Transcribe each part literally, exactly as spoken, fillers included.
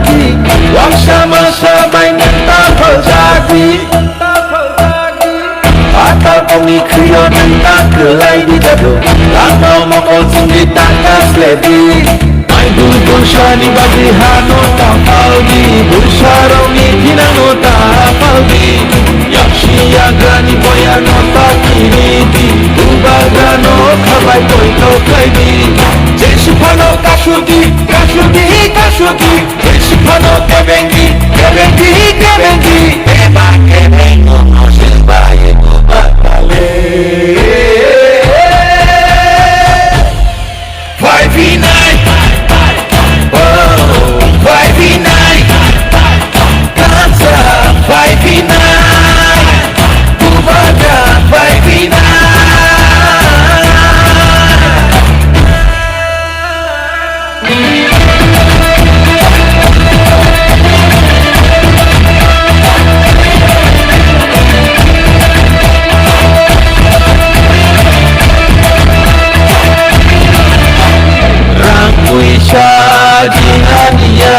Waksa masa bai nwng ta phaljak di. Phatar kongni khwio nwng ta kwlai di jadu. Langmao mokol chwngwi ta kasle di. Maidul bwsani bagwi hano ta pal di. Bwsarokni thinangno ta pal di. Yaksi yagrani boyarno ta kiri di. Bubagrano khabai poito khlai di. Jesi phano kasudi, kasudi, kasudi. Jesi phano kebengi, kebengi, kebengi. Eba kebengo no silbaye no bakale. Five v nine. Oh, five v nine. Kansa five v nine. Bubagra five v nine. Rang puisa jinganiya,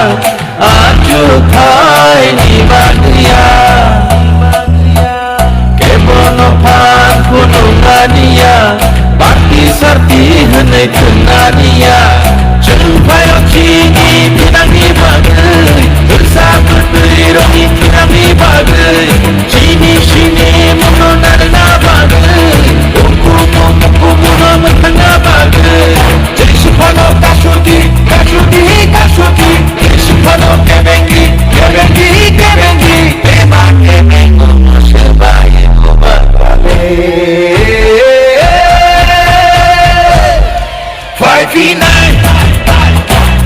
achu thaini bagriya. Kebono phan phunuknaniya, party sarti hwnwi thwngna niya. Chwng phaio chini thinangni bagwi, bwsa bwtwi rokni thinangni bagwi, chini sini mungno narwkna bagwi, ukhumu mukumuno mwthangna bagwi. Jai Siphano kasudi, kasudi, kasudi. Jai Siphano kebengi, kebengi, kebengi. Bema kebengo no sebai ko bapale. Five v nine.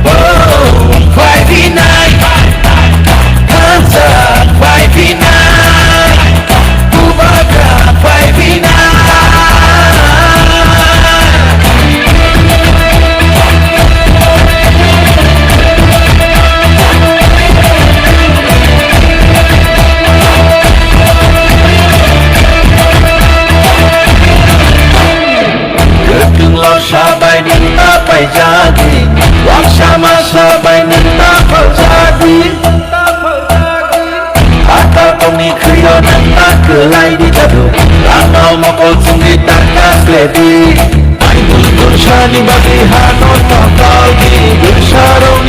Oh, five v nine. Hands up, five v nine. Bubagra five v nine. Kwthwnglo sabai nwng ta paijadi, waksa ma sabai nwng ta phaljadi. Phatar kongni khwio nwng ta kwlai di jadu. Langmao mokol chwngwi ta kasle di. Maidul bwsani bagwi hano ta pal di. Bwsarok